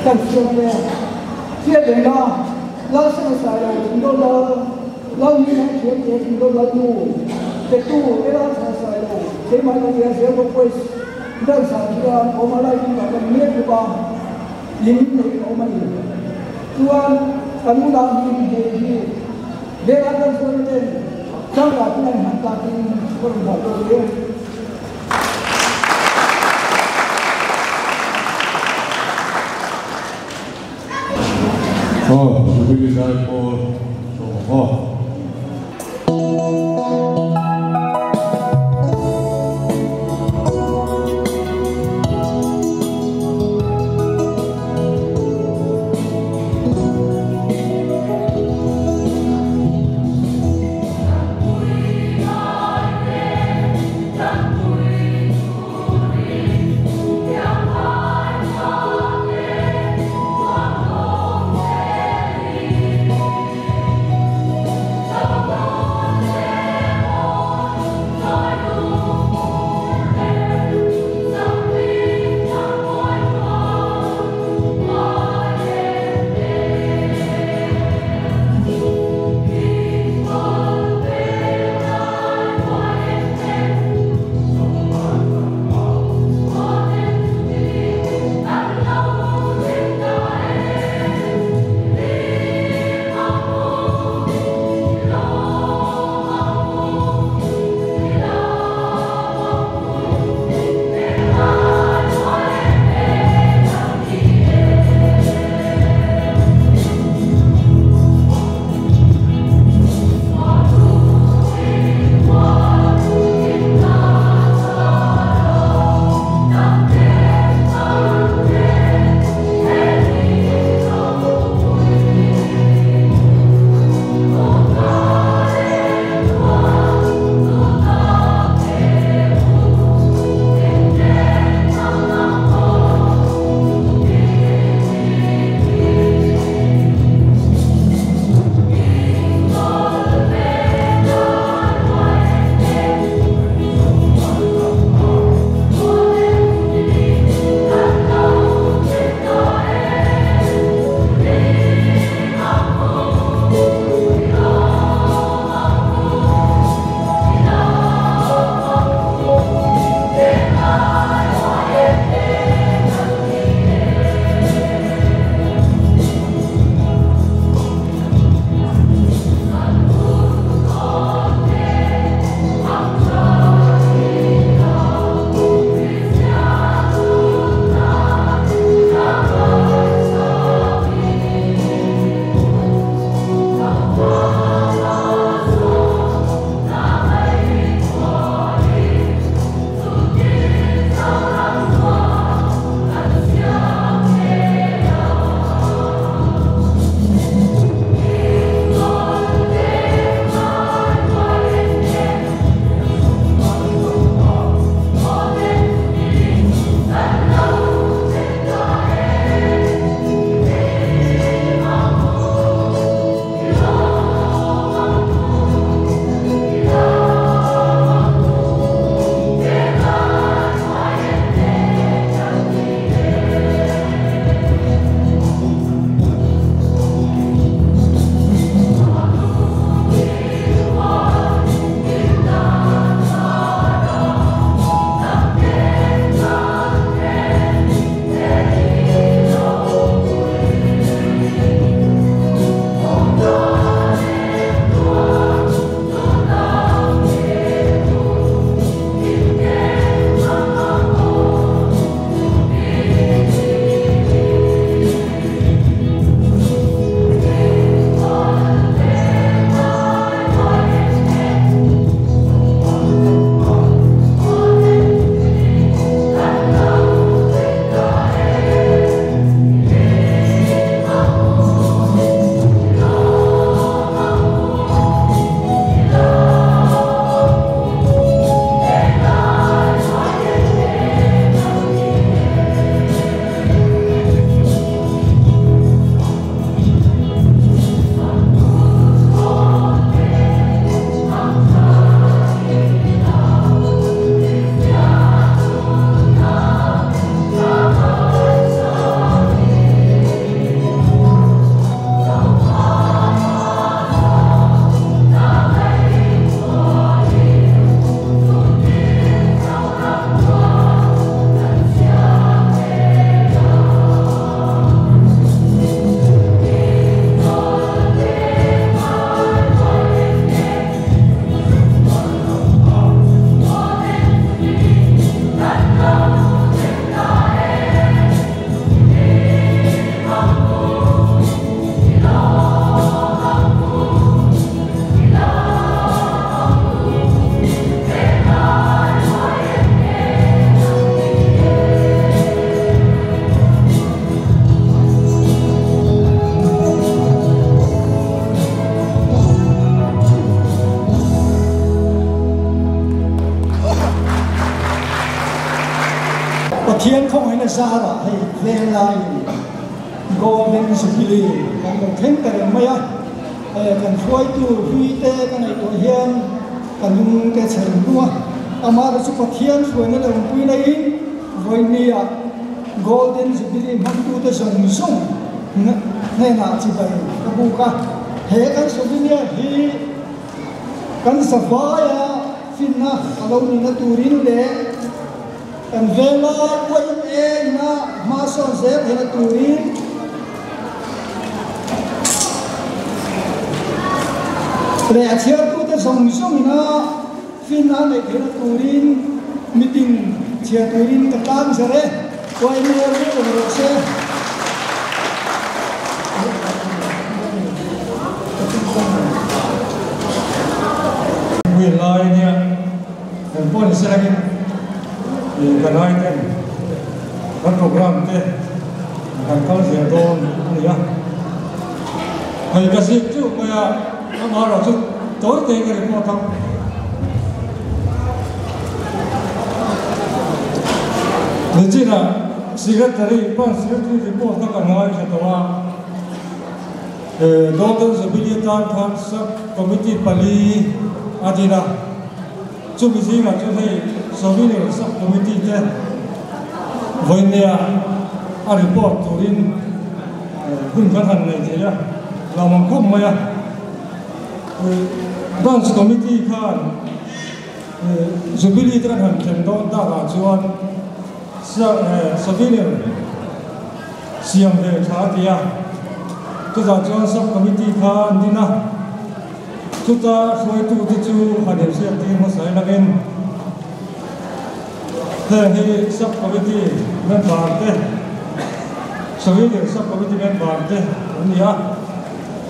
Kan siam e. Hriat reng a, Lalsana Sailo Thingdawl Lal, Lalhming an thiam te Thingdawl Lal nu, Petu Elalsa Sailo, keimah ka nia zel bawk voice dance ah chuan awm a live in kan awm mek bawk a, in neih ka awm a ni. Chuan kan unau hming hei hi Vela kan sawi ten changkah te an han takin ka rawn dah dawn e. Aw, Jubilee Zaipawl sawm aw. zarah hei venglaiin Golden Jubilee kan lo thleng ta reng mai a, kan hruaitu hluite ka ngaihtuah hian ka lungte chhe reng rung a, amaherawhchu chu Pathian hruaina leh awmpui naiin vawinia Golden Jubilee hmangtute zawng zawng hnenah chibai ka buk a, he kan souvenir hi kan zavaia finna a lo nihna turin leh kan venglai YMA ina hma sawn zel theihna turin leh a chhiartute zawng zawng ina finna a neih theihna turin meeting chhiar turin ka tlang zer e. YMA rul rawh se. Mui lai nia kan pawh ni selakin ka lai ten kan program te kan kal zel dawn a ni a. Hei ka zir teuh mai a, amaherawh chu tawi te ka report ang. Nichinah Secretary, Branch Secretary report kha kan ngaithla tawh a, Golden Jubilee tan khan Sub Committee pali a din a, chumi zingah chuan hei Souvenir Sub Committee te vawinia a report turin hun kan han nei thei a, lawmawm khawp mai a. Branch Committee khan Jubilee te kan han thlen dawn takah chuan Souvenir siam ve tha a ti a, chutah chuan Sub Committee kha an din a, chuta hruaitute chu han inhriat tir hmasa elangin heng hi Sub Committee member te, Souvenir Sub Committee member te an ni a,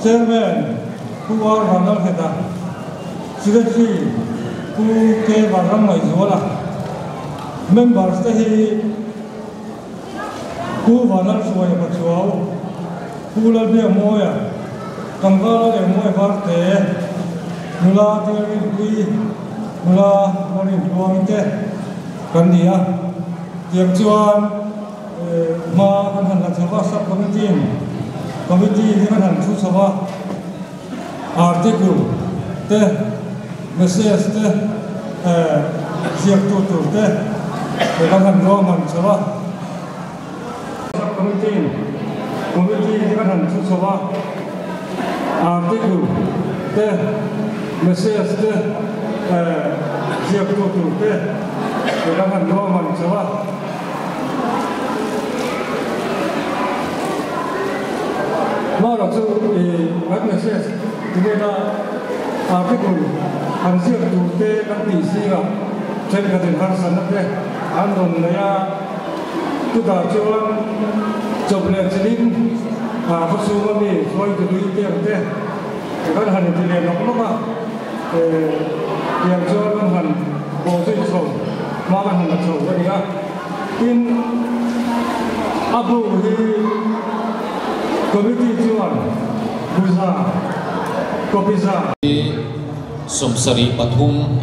Chairman Pu R Vanlalheta, Secretary Pu K Vanramngaihzuala, members te hi Pu Vanlalhruaia Pachuau, Pu Lalbiakmawia, Tlangval Lalengmawia Varte, Nula Tirrinpuii, Nula Lalrintluangi te kan ni a. Tiang chuan hma kan han la chho va, Sub Committee-in Committee hi kan han thu chho va, Article te, Message te, ziaktu tur te kan han ruahman chho a. Sub Committee-in Committee hi kan han thu chho a, Article te, Message te, ziaktu tur te kan han ruahman chho a. Hmara chu i kan message tinena article han ziak tur te kan tih zingah thenkhatin harsatna te an rawn nei a, chutah chuan chawp leh chilhin khawchhung ami hruaitu lui te ang te kan han inti leh nawk nawk a, tiang chuan kan han bawhzui chho hma kan han la chho a ni a. Tin, a bu hi Committee chuan bu za, copy za. Hi 73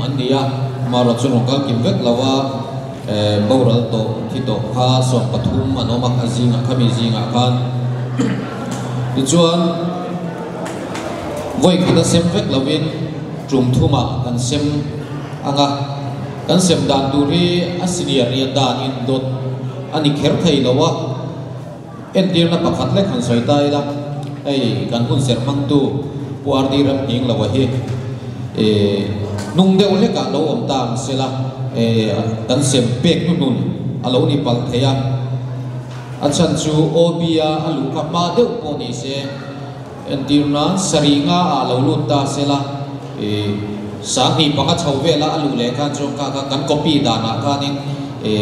an ni a, amaherawh chu rawn kal kim vek lo a, boral tawh thi tawh kha 13 an awm a, a zingah khami zingah khan tichuan vawi khat a sem vek lovin tum thumah kan sem ang a. Kan sem dan tur hi a senior riat dan in dawt a ni kher thei lo a, entirna pakhat lek han sawi ta ila, hei kan hun serh hmangtu Pu RD Ramhning lo a hi hnung deuh hlekah lo awm ta ang sela, kan sem pek hnuhnun a lo ni palh thei a, a chhan chu OB a a luh kha hma deuh pawh ni se, Entir nan sarih nga ah lo lut ta sela, i 2000 chho vela a luh leh khan chuan kha kha kan copy danah khanin i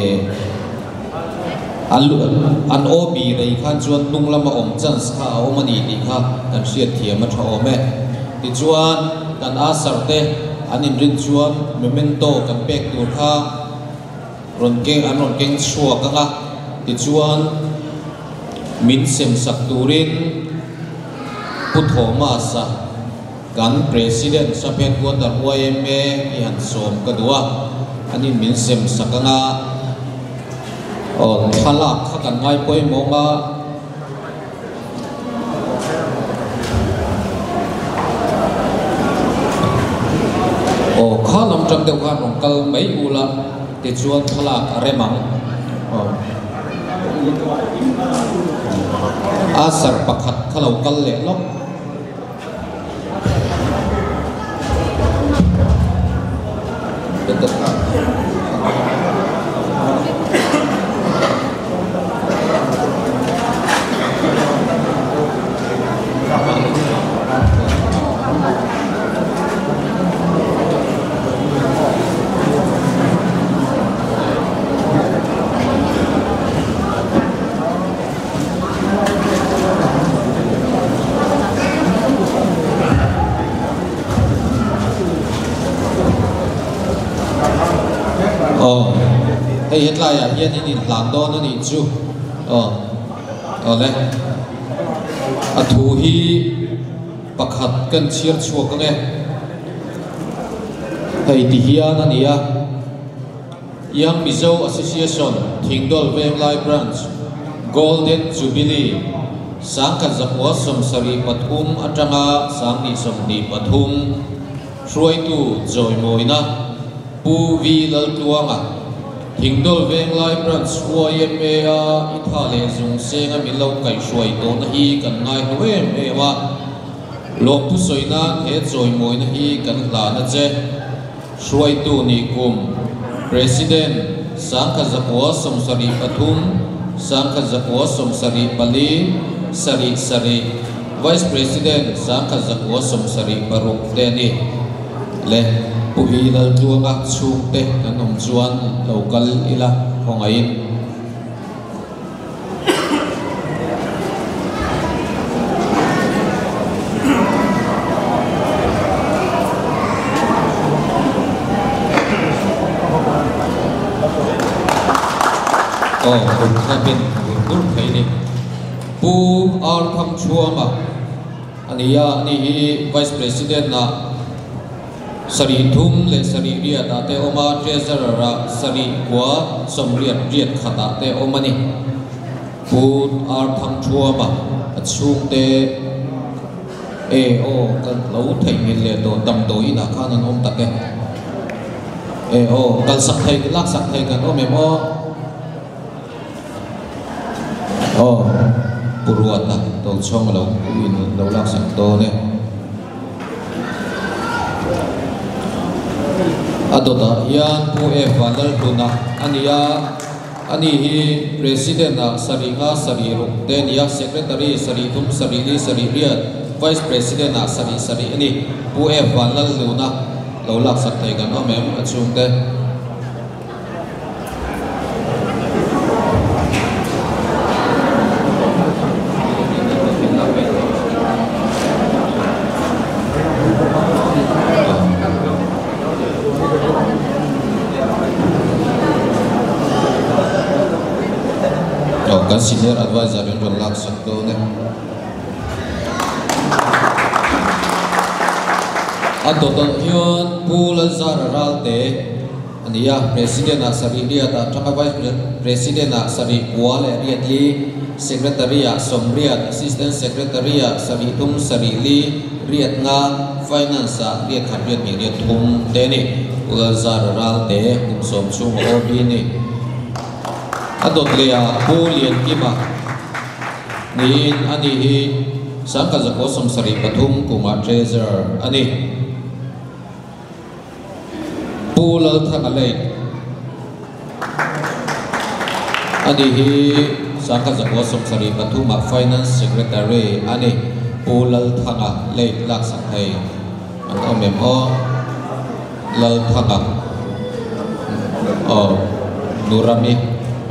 an an OB rei khan chuan hnung lama awm chance kha a awm a ni tih kha kan hriat thiam a tha awm e. Tichuan kan Asar te an inrin chuan memento kan pek tur kha rawn keng an rawn keng chhuak ang a, tichuan min sem sak turin Pu Thomas-a kan President Sub Headquarter yma hi han sawm ka duh a, anin min sem sak ang a. Aw thlalak kha kan ngai pawimawh a. Aw kha lam tang deuh khan rawn kal mai ula tichuan thlalak a rem ang. Aw Asar pakhat kha lo kal leh lawk. Aw hei hetlai ah hian in inhlan dawn a nih chu aw awle a thu hi pakhat kan chhiar chhuak ang e hei ti hian a ni a. Young Mizo Association Thingdawl Venglai Branch Golden Jubilee sangkhat zakua 73 atanga 2023 hruaitu Jawimawina Pu V Laltluanga Thingdawl Venglai Branch YMA a i tha leh zung senga min lo kaihhruai tawhna hi kan ngai hlu em em a, lawmthu sawi nan he chawimawina hi kan hlan a che. Hruaitu nih kum, President, 1973, 1974, sarih sarih, Vice President, 1976 te a ni. Le Pu Vi Laltluanga chhungte kan awm chuan lo kal ila khawngaihin. Aw kut kha min ur ur thei ni. Pu R Thangchhuama a ni a, ani hi Vice President ah Sarih thum leh sarih riat ah te awm a, Treasurer ah sarih kua sawmriat riat khat ah te awm a ni. Pu Ar Thangthuam a, a chhungte e aw ka lo theihnghilh leh tawh damdawiin ah khan an awm tak e. E aw kal sak thei lak sak thei kan awm em aw. Aw Pu Ruata Tochhawng lo in lo lak sak dawn e. A dawtah hian Pu Eva Lalhluna a ni a, ani hi President ah sarih nga sarih ruk te a ni a, Secretary sarih thum sarih li sarih riat, Vice President ah sarih sarih a ni. Pu Eva Lalhluna lo laksak thei kan awm em a chhungte? Aw kan senior advisor in rawn lak sak dawn e. A dawtah hian Pu Lalzara Ralte A ni a, President ah sarih riat ah tanga Vice President ah sarih kua leh riat li, Secretary ah sawmriat, Assistant Secretary ah sarih thum sarih li, riat nga, Finance ah riat khat riat hnih riat thum te a ni. U Lalzara Ralte kum sawm chhung a OB ni. A dawt leh ah Pu Liankima niin a ni hi 1973 kumah Treasurer a ni. Pu Lalthanga Lake a ni hi 1973 ah Finance Secretary a ni. Pu Lalthanga Lake laksak thei an awm em aw? Lalthanga aw Nurami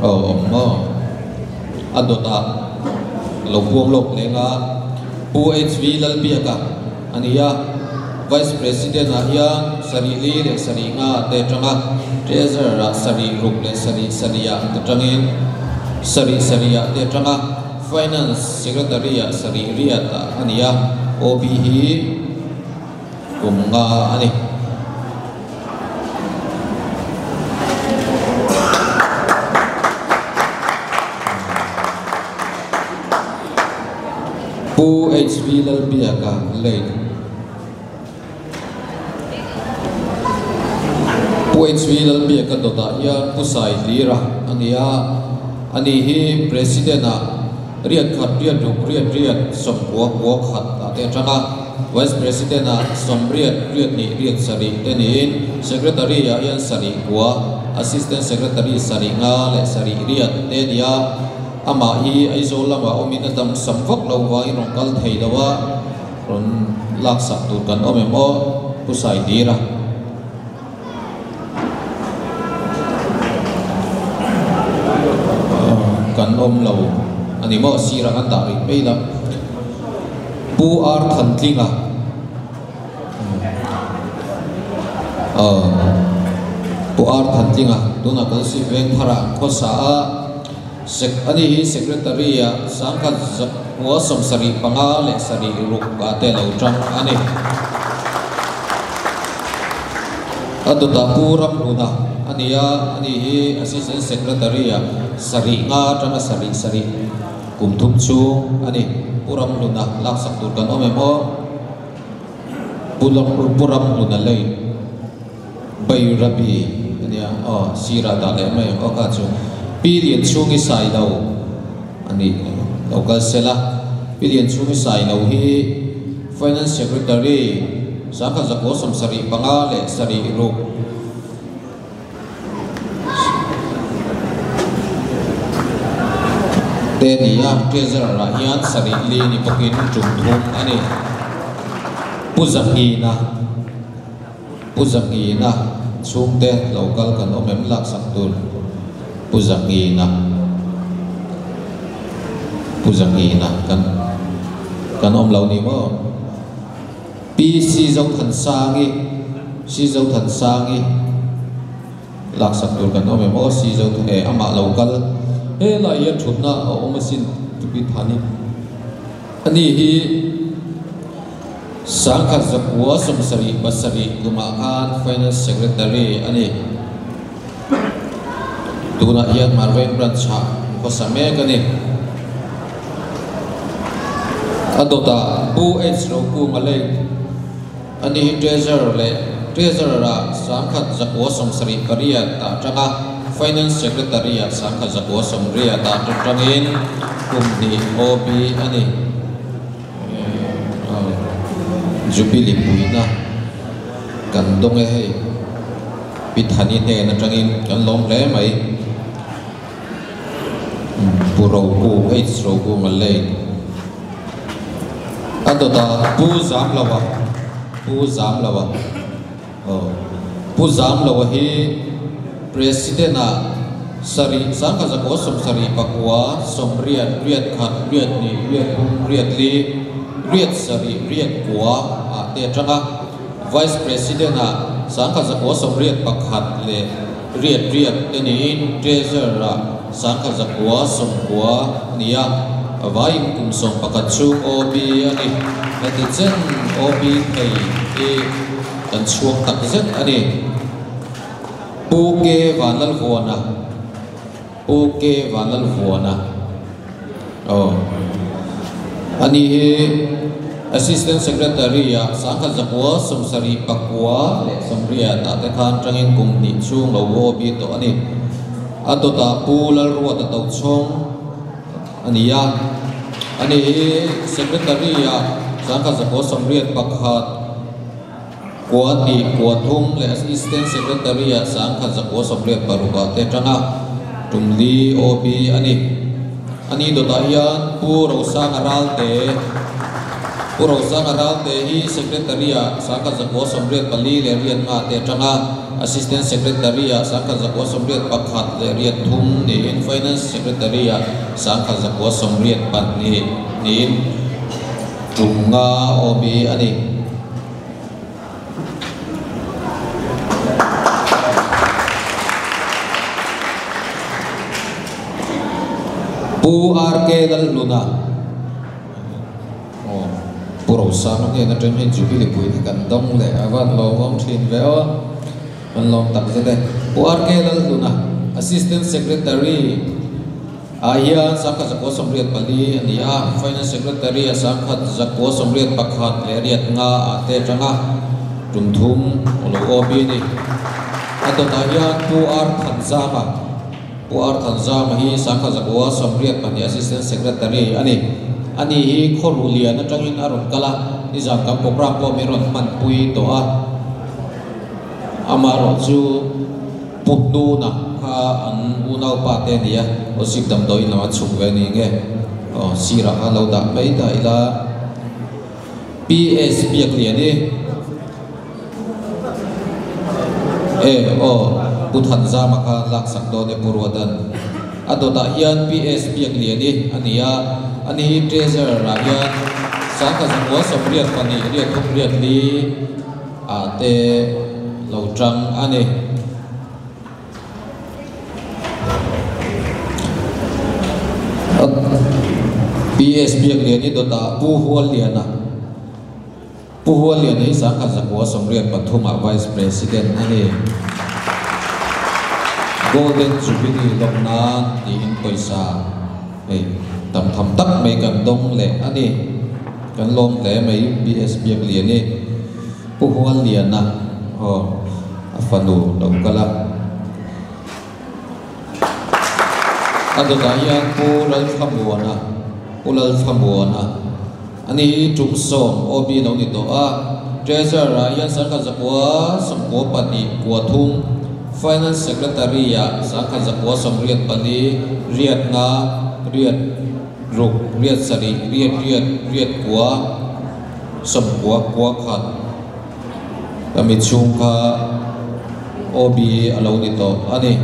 aw awm maw? A dawtah lo buang lawk leng a Pu HV Lalbiaka a ni a, Vice President ah hian sarih li leh sarih nga te atanga Treasurer ah sarih ruk leh sarih sarih ah te tangin sarih sarih ah te atanga Finance Secretary ah sarih riat ah a ni a, OB hi kum nga a ni. Pu HV Lalbiaka late. Pu HV Lalbiaka dawtah hian Pu Saihlira a ni a, ani hi President ah riat khat riat ruk riat riat sawmkua kua khat ah te atang a, Vice President ah sawmriat riat hnih riat sarih te niin Secretary ah hian sarih kua, Assistant Secretary sarih nga leh sarih riat te a ni a. Amah hi Aizawl lamah awmin a dam sam vak lo vangin rawn kal thei lo a, rawn laksak tur kan awm em aw, Pu Saidira. Kan awm lo a ni maw, sirah kan dah rih mai la. Pu R Thantlinga. Pu R Thantlinga tunah Kawlsih Vengtharah an khawsa a. Sec ani hi Secretary ah sangkhat zakua 75 leh sarih ruk ah te lo tang a ni. A dawtah Pu Ramhluna a ni a, ani hi Assistant Secretary ah sarih nga atanga sarih sarih kum thum chhung a ni. Pu Ramhluna laksak tur kan awm em aw? Pu Ramhluna lei. Bairabi a nia aw sirah dah leh mai ang aw kha chu Pi Lianchhungi Sailo a nih lo kal sela Pi Lianchhungi Sailo hi Finance Secretary sangkhat zakua 75 leh sarih ruk te ni a Treasurer ah hian sarih li ni bawkin tum thum a ni Pu Zahnghina. Pu Zahnghina chhungte lo kal kan awm em laksak tur Pu Zahnghina Pu Zahnghina kan kan awm lo ni maw Pi Sizothansangi Sizothansangi laksak tur kan awm em aw Sizo e amah lo kal helai hian thutna a awm asin Pi Thani. Ani hi sangkhat zakua 77 kumah khan Finance Secretary a ni. Tunah hian Marveng Branch-ah khawsa mek a ni. A dawtah Pu H Rokunga late ani hi Treasurer leh Treasurer-ah sangkhat zakua 78 ah tanga Finance Secretary-ah sangkhat zakua 80 ah tangin kum hnih OB a ni. Jubilee puina kan dawng e hei Pi Thani hnen atangin kan lawm hle mai. Pu Ropu H Rokunga late a dawtah Pu Zamloa Pu Zamloa aw Pu Zamloa hi President ah sarih sangkhat zakua 79 sawmriat riat khat riat hnih riat thum riat li riat sarih riat kua ah te atanga Vice President ah sangkhat zakua 81 leh riat riat te niin Treasurer ah sangkhat zakua 90 a ni a, vaiin kum 11 chhung OB a ni. Heti chen OB thei hi kan chhuak tak zet a ni. Pu K Vanlalvuana Pu K Vanlalvuana aw ani hi Assistant Secretary ah sangkhat zakua 79 leh 80 ah te khan tangin kum hnih chhung lo OB tawh a ni. A dawtah Pu Lalruata Tochhawng a ni a, ani hi Secretary ah sangkhat zakua 81 kua hnih kua thum leh Assistant Secretary ah sangkhat zakua 86 ah te tanga tum li OB a ni. Ani dawtah hian Pu Rosanga Ralte Pu Rosanga Ralte hi Secretary ah sangkhat zakua 84 leh riat nga te tanga Assistant Secretary ah sangkhat zakua 81 leh riat thum niin Finance Secretary ah sangkhat zakua 82 niin tum nga OB a ni. Pu R K Lalhluna aw Pu Rosanga hnen atang hian Jubilee pui te kan dawng leh a van lawmawm thin ve aw kan lawm tak zet e. Pu R K Lalhluna Assistant Secretary. Ah hian 1984 a ni a, Finance Secretary ah 1981 leh 5 ah te atanga tum thum a lo OB a ni. A dawtah hian Pu R Thanzama, Pu R Thanzama hi 1992 Assistant Secretary a ni. Ani hi khaw ruhlian atangin a rawn kal a, nizan kan programme pawh min rawn hmanpui tawh a. Amaherawh chu Pu Hnuna kha an unaupa te a ni a, Awsik damdawiin lama chhuk ve a ni nge aw sirah khan lo dah mai ta ila. PS Biakliani e aw Pu Thanzama kha laksak dawn e Pu Ruatan. A dawtah hian PS Biakliani a ni a, ani hi Treasurer ah hian 1982 riat thum riat li ah te lo tang a ni. PS Biakliani dawtah Pu Hualliana, Pu Hualliana hi 1993 ah Vice President a ni. Golden Jubilee lawm nan tiin pawisa hei tam tham tak mai kan dawng leh a ni. Kan lawm hle mai PS Biakliani Pu Hualliana aw a fanu lo kal a. A dawtah hian Pu Lalthlamuana, Pu Lalthlamuana a ni hi tum sawm OB lo ni tawh a. Treasurer ah hian 1992 kua thum, Finance Secretary ah 1984 riat nga riat ruk riat sarih riat riat riat kua sawmkua kua khat kami chhung kha OB a lo ni tawh a ni.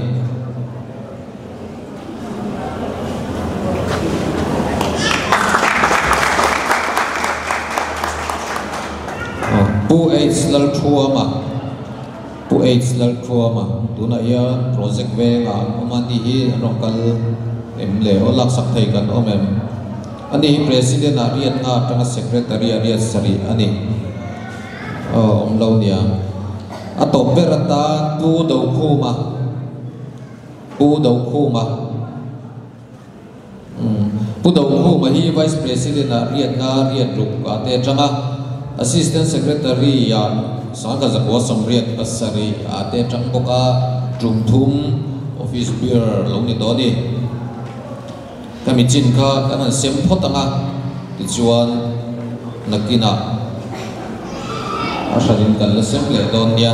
Pu H Lalthuama, Pu H Lalthuama tunah hian project vengah an awm a, ni hi an rawn kal em le aw laksak thei kan awm em? Ani hi President ah riat nga atanga Secretary ah riat sarih a ni. Aw awm lo nia. A tawp ber atan Pu Dokhuma, Pu Dokhuma, Pu Dokhuma hi Vice President ah riat nga riat ruk ah te atanga Assistant Secretary ah 1987 ah te atang bawk a, tum thum Office Bearer lo ni tawh a ni. Kami chin kha kan han sem phawt anga tichuan nakinah a hranin kan la sem leh dawn nia.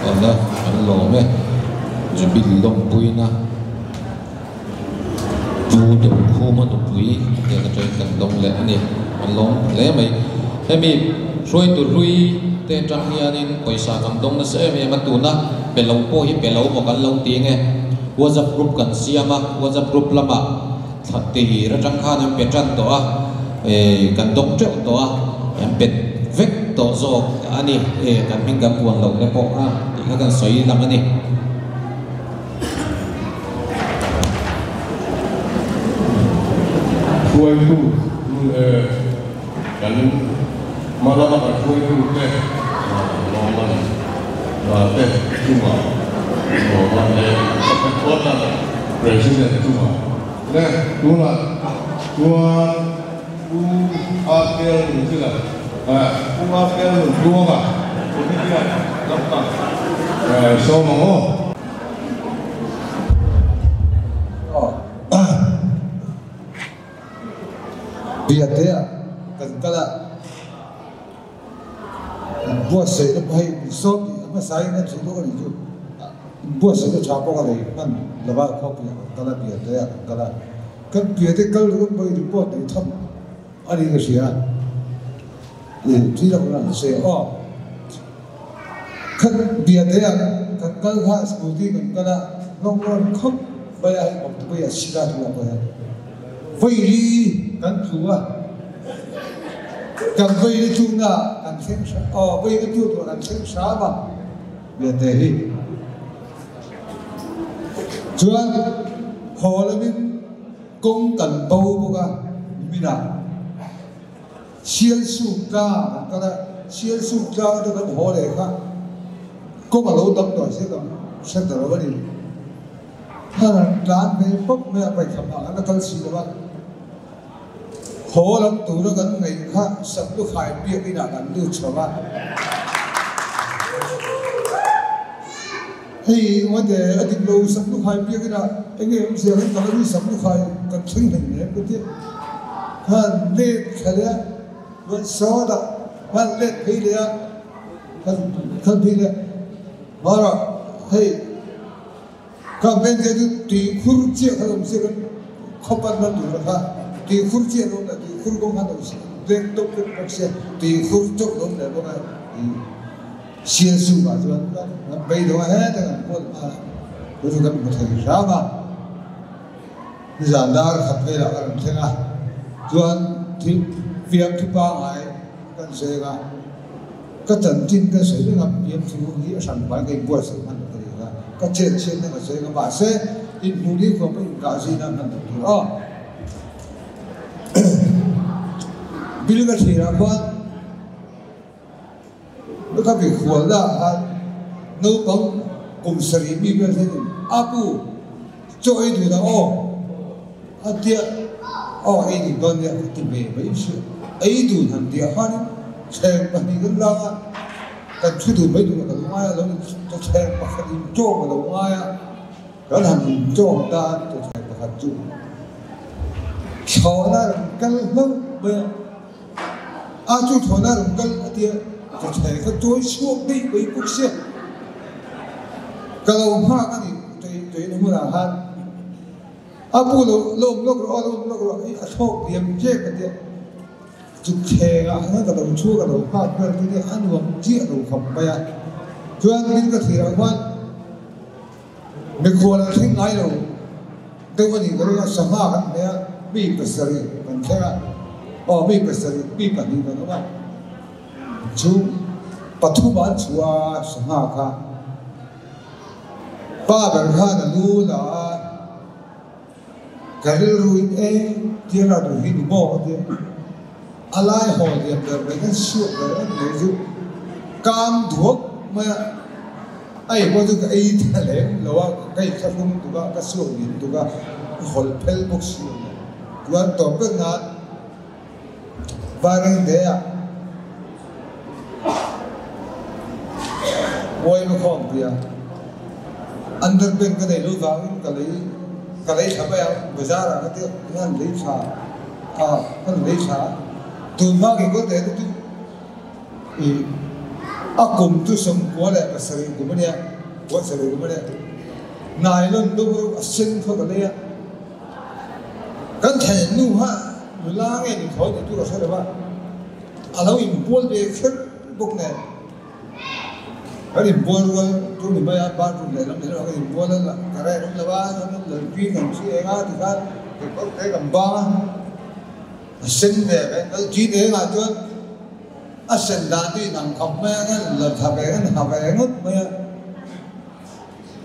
Awle kan lawm e, Jubilee lawmpuina Pu Dawlkhuma nupui hnen atangin kan dawng leh a ni, kan lawm hle mai. Hemi hruaitu hlui te atang hianin pawisa kan dawng nasa em em a, tuna pe lo pawh hi pe lo maw kan lo ti nge. WhatsApp group kan siam a, WhatsApp group lamah thla tir atang khan an pe tan tawh a, kan dawng teuh tawh a, an pe vek tawh zawk a ni, kan hming kan puan loh te pawh kha tih kha kan sawi lang a ni. Hruaitu kan hma lama kan hruaitu te lawmman te chungah lawmman leh President chungah le tunah chuan Pu Arkel Nunzila Pu Arkel Nuntluanga comedian lampang sawm ang aw. Biate ah kan kal a, inbuatsaihna pawh hei min sawm tih a hmasa in an sawi bawk a nih chu, inbuatsaihna tha pawh ka nei hman lova khawpui ah kan kal a, Biate ah kan kal a, kan Biate kal ringawt pawh hi report nei tham a niin ka hria, ih thil dang an sawi a aw khan Biate ah kan kal kha scooty kan kal a, rawng rawn khawp mai a hei Mawngtupui ah Sina tunah pawh hian. Vawi kan tlu a, kan vawi na tlukna kan thleng aw vawi na tluk tur kan thleng hram a Biate hi. Chuan haw lamin kawng kan bo bawk a niminah Sialsuk tlang kan kal a, Sialsuk tlang atang kan haw leh kha kawng a lo dang tawh sia kan hre ta lo a ni. A rawn tlan ve pawp mai a, paitham ah kan la kal si lo a, haw lam tura kan ngaih kha Saplukhai biakinn ah kan lut chho a. Hei engmate a dik lo, Saplukhai biakinn ah enge awmzia kan kal a ni, Saplukhai kan thleng hleng hle ka ti. Khan let thla leh a, chuan sawtah khan let phei leh a, khan khan phei leh a, mahrawh hei. Ka hmel te chu tuikhur chiah kha lo awm se kan khawpanna tura kha tuikhur chiah lo awm leh tuikhur kawng khan lo veng tawp vek bawk sia tuikhur chauh lo awm leh bawk a ih sial suk ah chuan kan beidawng a heta kan kual nghal a chu chu kan hmu thei hram a nizan dar khat velah ka rawn thleng a chuan thil fiamthu pangngai kan zeng a. Ka chanchin ka sawi reng a, pian thu hi a hran hmai ka inbuatsaih hman lo ka ni a, ka chet chhiatna ka sawi reng a, mahse inhmuh ni khuap a inkah zina hman lo tur a. Bill ka thlir ah khuan ka mikhualna ah khan naupang kum sarih mi vel hianin a pu chaw ei dun ang aw a tia aw ei dun dawn nia ka ti ve mai hriat ei dun han tih ah khanin Chheng pahnih kan lang a, kan thu dun mai duh a ka lo ngai a, lo chheng pakhat in tawng a lo ngai a, kan han in tawng tan chheng pakhat chu thlawhna rawn kal hlauh mai a, a chu thlawhna rawn kal a tia chheng kha chawi chhuak daih mai bawk sia, ka lo nghak a ni tuina hmunah khan. A pu lo lawm lawk rawh a lawm lawk rawh i a thlawk diam chek a tia. Chuktheng ah khan ka lo thu ka lo nghak vel chu nia a nuam chiah lo khawp mai a. Chuan min ka thlir ah khuan mikhual an thleng ngai lo deuh a nih ka ring a, sangha kan hmeh a, mi pasarih kan thleng a, aw mi pasarih mi pahnih kan awm a, chu pathum ah an chhuah a sangha kha pa ber khan a lu la a. Ka rilruin e tia la duh hi ni maw ka tia. A lai haw lian ber mai khan suak ber em mai chu kam duak mai a, a ei pawh chu ka ei ta lem lo a, ka inthlahrung tuk a, ka suak lian tuk a, ka hawlh phel bawk si lo nen. Chuan tawp vek nan Vairengte ah Uaima khawmpui a underpant ka nei lo vangin ka lei ka lei thla mai ang bazar ah ka ti a han lei thla a han lei thla a tunhma ke kawl te chu ih a kum chu sawmkua leh pasarih kum a nia kua sarih kum a nia nylon deuh a sen kha ka lei a. Kan thlen hnu kha nula nge ni thawi tih chu ka hre lo va, a lo inbual ve kher bawk nen. Kan inbual rual chu ni mai a, bathroom lehlam lehlam ah kan inbual a, ka reh ram lo a, lalpi kan hri eng a tikhan kekawr te kan bang a, a sen ve ve a, chi te engah chuan a sen dan chu inang khawp mai a, kan la tha ve kan ha ve ngawt mai a.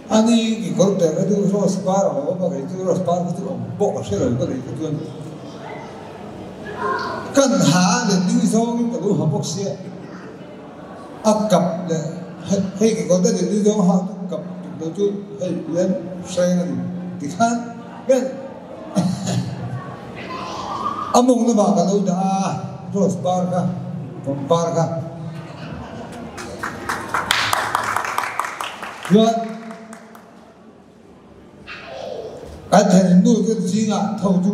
A ni i kawr ber kha chu rose par a awm a, kei chu rose par kha chu awm pawh ka hre lo ka nei kha chuan kan ha leh ding zawngin ka lo ha bawk sia, a kap leh hei ka kawr te leh ding zawng a hak chu kap tuk lo chu hei hian hreng a ni tikhan hian a mawng lamah ka lo dah a rose par kha pangpar kha. Chuan kan thlen nu chu zingah tho chu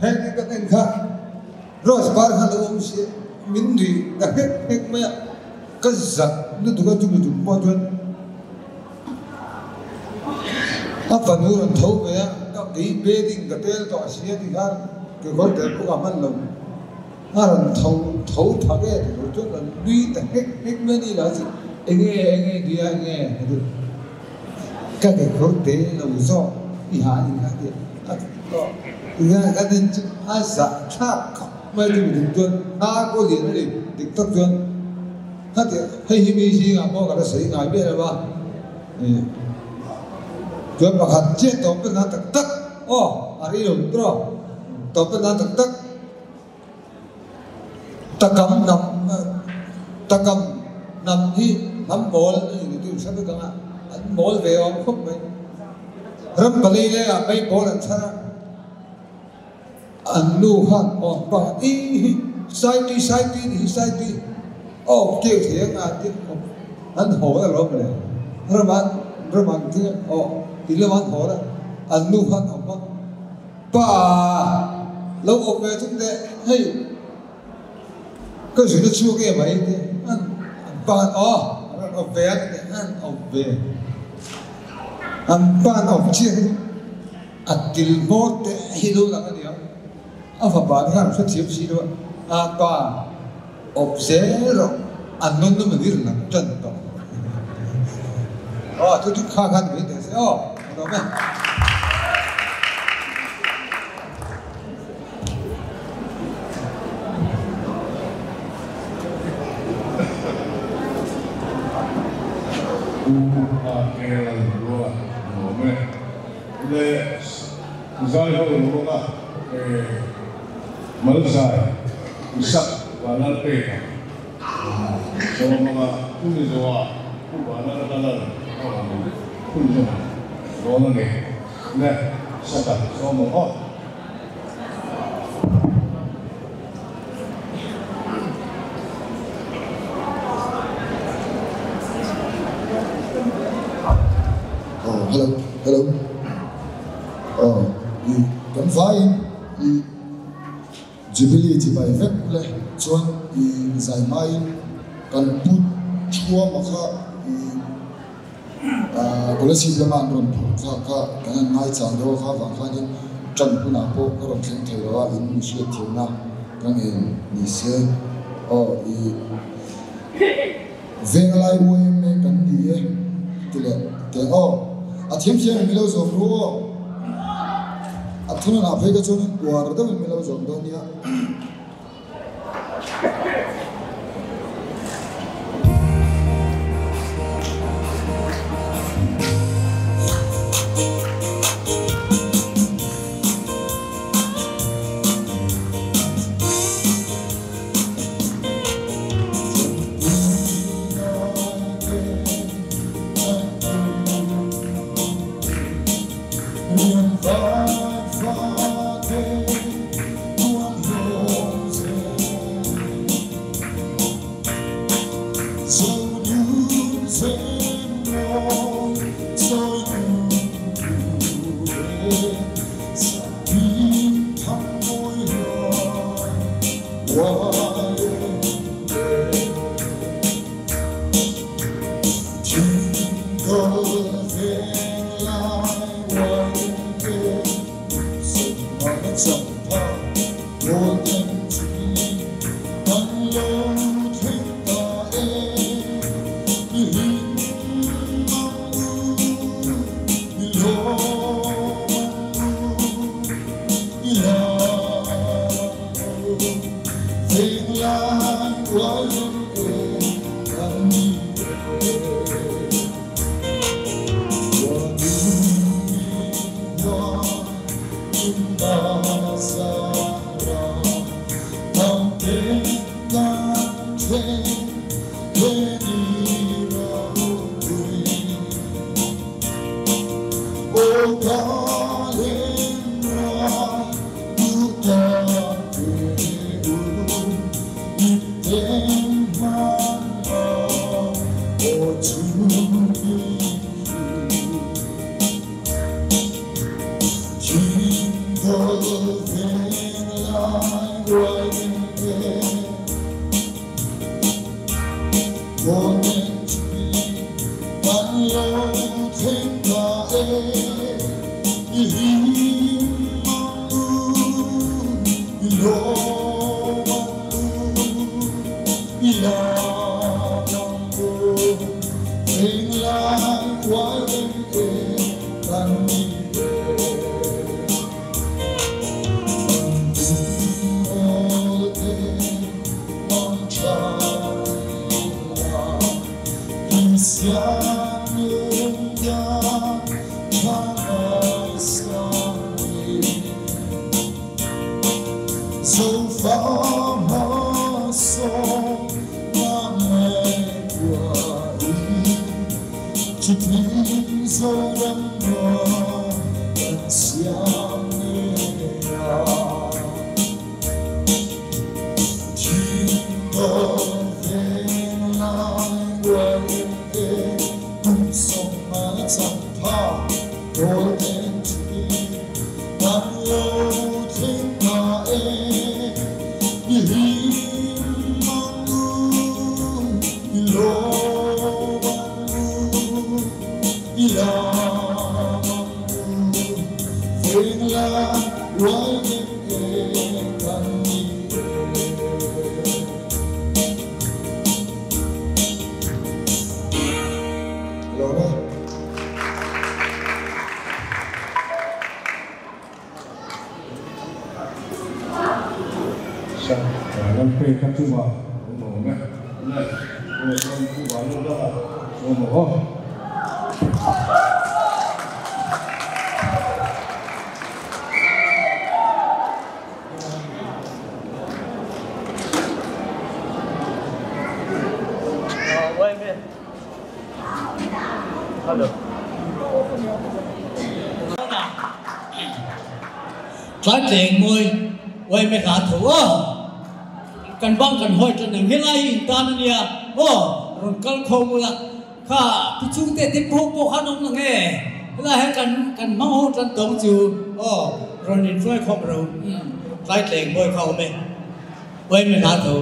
heng hi ka en kha rose par kha lo awm si min nuih ta nghek nghek mai a, ka zak lutuk a chumi tum pawh chuan a fanu rawn tho ve a, ka kei bedding ka tel tawh si a ti khan kekawr tel pawh ka hman lo. A rawn tho tho tha ve ti lo chuan rawn nui ta nghek nghek mai a ni lah chu enge enge nia enge a ti ka ke khur te lo zawk i ha a ni kha a ti a Nga ka din chu a za tha khop mai chu mi ding chuan a ko lian a ni dik tak chuan kha ti hei hi mi zingah pawh ka la sawi ngai miah lo va chuan pakhat chiah tawp na nan tak tak aw a rei lo tur aw tawp na nan tak tak takam hnam takam hnam hi hnam mawl a ni tih hre vek ang a an mawl ve awm khawp mai ram palei laiah mai pawl an chhan a. An nu khan awm pa i hi Saitui Saitui ni hi Saitui aw keu thei ang a ti an haw a lawm le Raman Raman ti aw ti lama an haw la an nu khan awm a pa lo awm ve thung teh hei ka zun a chhuak em mai ti an pa an aw an rawn awm ve a ti an awm ve an pa an awm chiah hi. A til hmawr teh hi lo lang a nia, a fapa te khan an hrethiam si lo a, a pa awp zel rawh, an nawn nawm an ir lang tan tawh. Aw chu chu kha khan mai teh se aw, a lawm e. U a el rual a lawm e. Le zai ho lo anga mal zai Isak Vanal pek a sawm anga chumi zawhah Pu Vanal Lalal a rawn phun zawm dawn a ni. Le Isaka sawm ang aw. Aw hello hello aw i kan vaiin i Jubilee chibai vek le chuan i zai hmain kan pu Thuama kha i Kolasib lama an rawn phurh kha kha kan han ngai chang deuh a kha vang khanin tan hunah pawh ka rawn thleng thei lo a in mi hriat thiamna ka ngen ni se aw i Venglai YMA kan ni e ti leh teh aw. A thiam thiam in milo zawm ru aw. A thunawn ah phei ka chuan in uar deuh in milo zawm dawn nia. Trái môi quay mấy lá thủ á cần băng cần hỏi cho nên hiện nay in ta nè ô rồi cần không là khá thì chúng ta tiếp tục bộ khá nông là nghe là hết cần cần mong hỗ trợ tổng chiều ô rồi nhìn rồi không rồi trái tiền môi không mày quay mấy lá thủ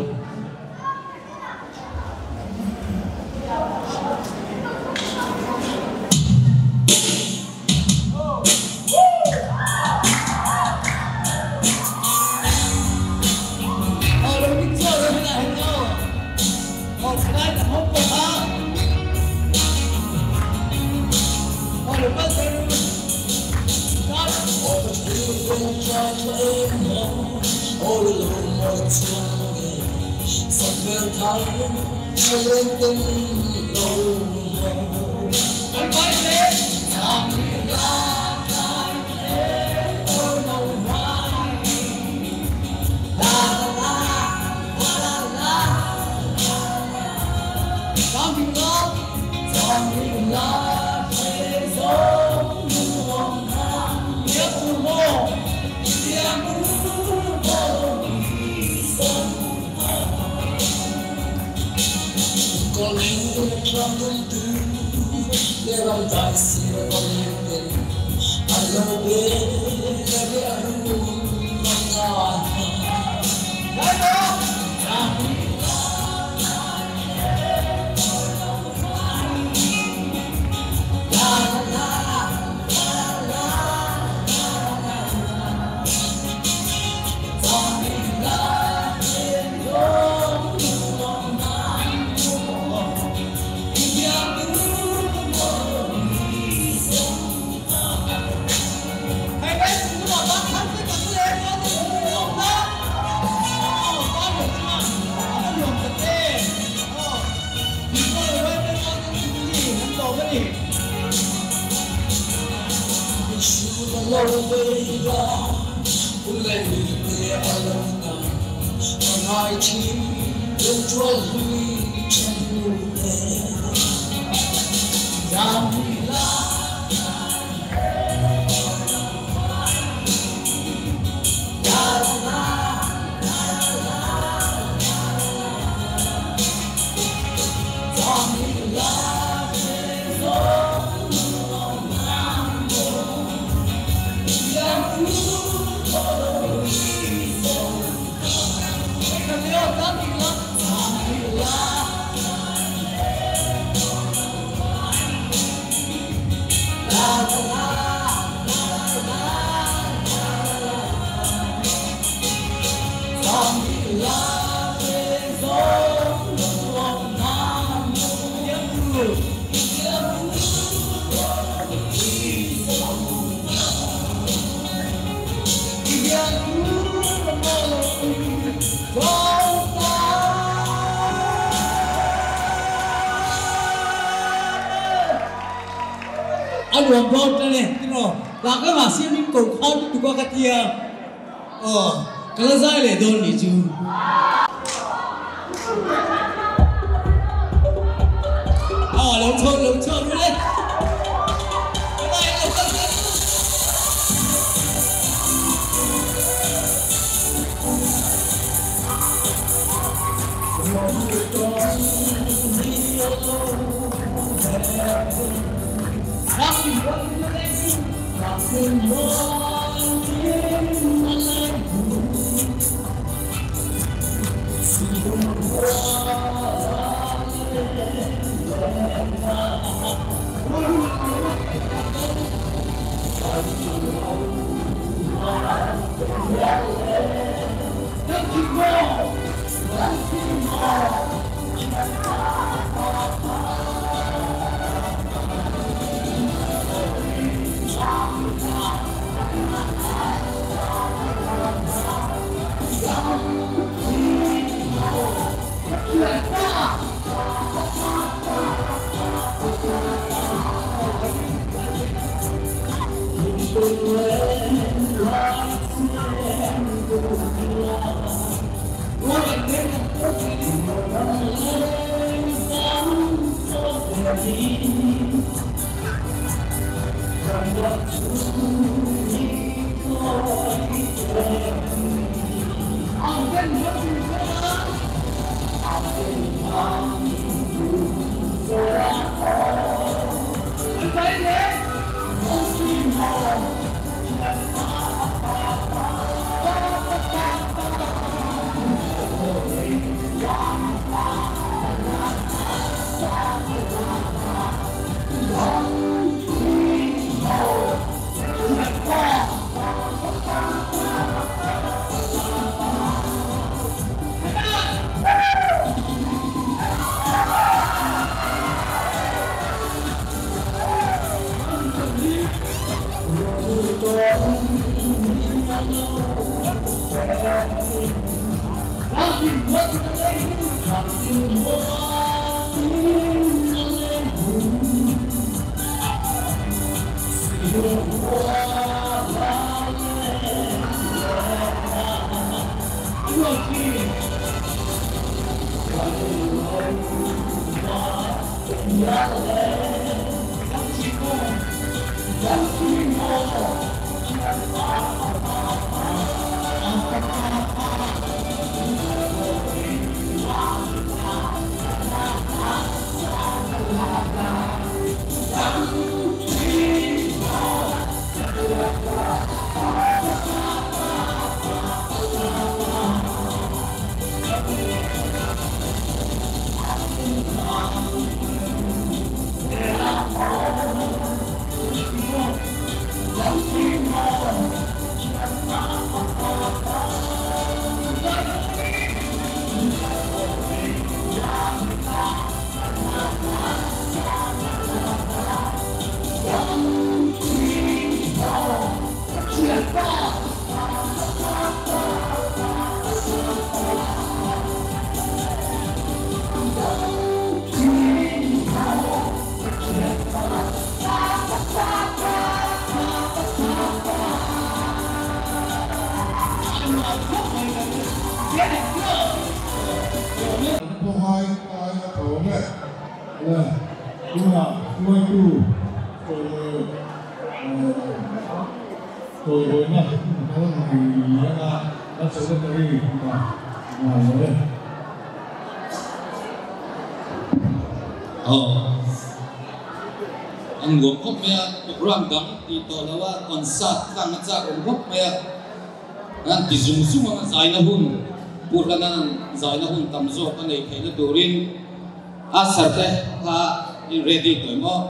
Anh bột này, nó là cái mà xem mình cầu khó tụi qua cái kia, cái là dai lệ đồn đi chú. pawl chho lo chhuak ru le. Helai lo kal zel. An nuam khawp mai a, program dang tih tawh lo a, concert tlang a chak awm khawp mai a, an ti zung zung ang a, zaina hun Pu Hlana'n zaina hun tam zawk a nei theihna turin a sarte kha in ready tawh em aw.